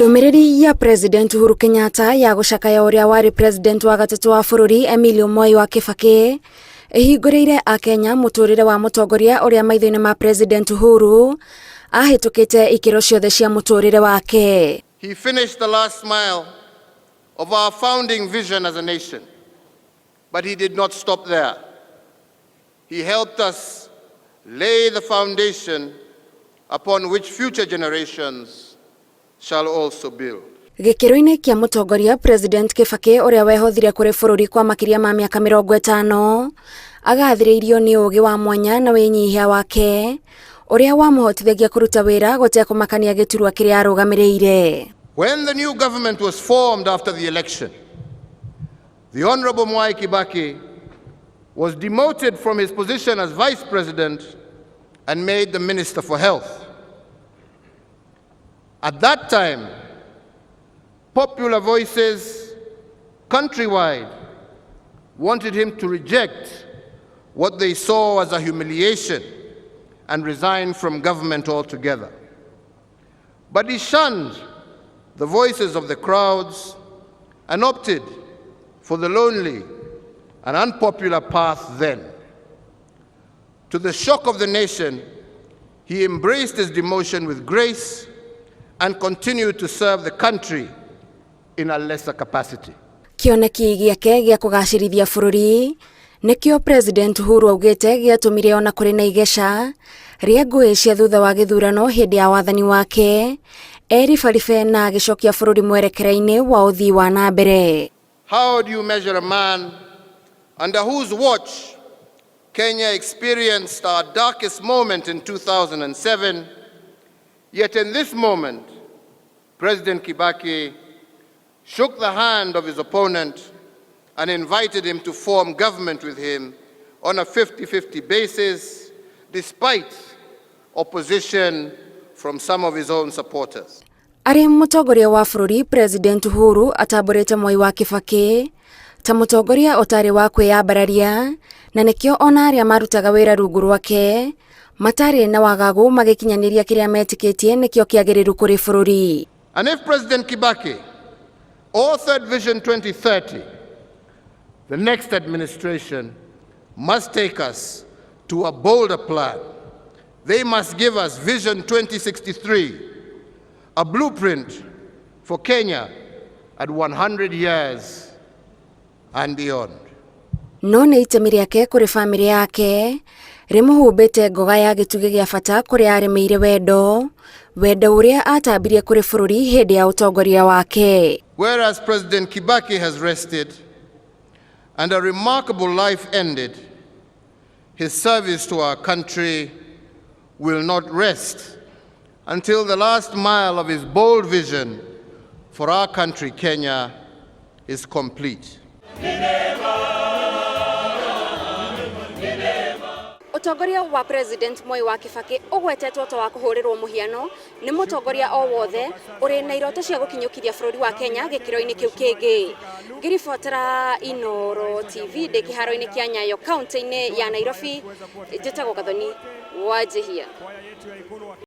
Ndũmĩrĩri ya President Uhuru Kenyatta ya gũcakaya ũrĩa warĩ President wa gatatũ wa bũrũri Emilio Mwai wa Kibaki ĩhingũrĩire Akenya mũtũrĩre wa mũtongoria ũrĩa maitho-inĩ ma President Uhuru ahĩtũkĩte ikĩro ciothe cia mũtũrĩre wake. He finished the last mile of our founding vision as a nation. But he did not stop there. He helped us lay the foundation upon which future generations shall also build. Gĩkĩro-inĩ kĩa mũtongoria President Kibaki ũrĩa wehothire kũrĩ bũrũri kwa makĩria ma mĩaka 50 agathĩrĩirio nĩ ũũgĩ wa mwanya na wĩnyihia wake ũrĩa wamũhotithagia kũruta wĩra gũtekũmakania gĩturwa kĩrĩa arũgamĩrĩire. When the new government was formed after the election, the Honorable Mwai Kibaki was demoted from his position as vice president and made the Minister for Health. At that time, popular voices countrywide wanted him to reject what they saw as a humiliation and resign from government altogether. But he shunned the voices of the crowds and opted for the lonely and unpopular path then. To the shock of the nation, he embraced his demotion with grace and continued to serve the country in a lesser capacity. Kĩoneki gĩake gĩa kũgacĩrithia bũrũri nĩkĩo President Uhuru augĩte gĩatũmire ona kũrĩ na igeca rĩa ngũĩ cia thutha wa gĩthurano hĩndĩ ya wathani wake eribaribe na agĩcokia bũrũri mwerekera-inĩ wa ũthii wa na mbere. How do you measure a man under whose watch Kenya experienced our darkest moment in 2007, yet in this moment, President Kibaki shook the hand of his opponent and invited him to form government with him on a 50-50 basis, despite opposition from some of his own supporters? Arĩ mũtongoria wa bũrũri, President Uhuru atambũrĩte Mwai wa Kibaki ta mũtongoria ũtarĩ wa kwĩyambararia na nĩkĩo ona arĩa marutaga wĩra rungu rwake matarĩ na wagagu magĩkinyanĩria kĩrĩa metĩkĩtie nĩkĩo kĩagĩrĩru kũrĩ bũrũri. And if President Kibaki authored Vision 2030, the next administration must take us to a bolder plan. They must give us Vision 2063, a blueprint for Kenya at 100 years and beyond. No nĩ itemi rĩake kũrĩ bamĩrĩ yake rĩmũhumbĩte ngoga ya gĩtugĩ gĩa bata kũrĩa arĩmĩire wendo wendo ũrĩa atambirie kũrĩ bũrũri hĩndĩ ya ũtongoria wake. Whereas President Kibaki has rested and a remarkable life ended, his service to our country will not rest until the last mile of his bold vision for our country, Kenya, is complete. Ũtongoria wa President Mwai wa Kibaki ũgwetetwo ta wa kũhũrĩrwo mũhiano nĩ mũtongoria o wothe ũrĩ na iroto cia gũkinyũkithia bũrũri wa Kenya gĩkĩro-inĩ kĩu kĩngĩ. Ngĩribotera Inooro TV ndĩ kĩharo-inĩ kĩa Nyayo kaunti-inĩ ya Nairobi, njĩtagwo Gathoni Wanjihia.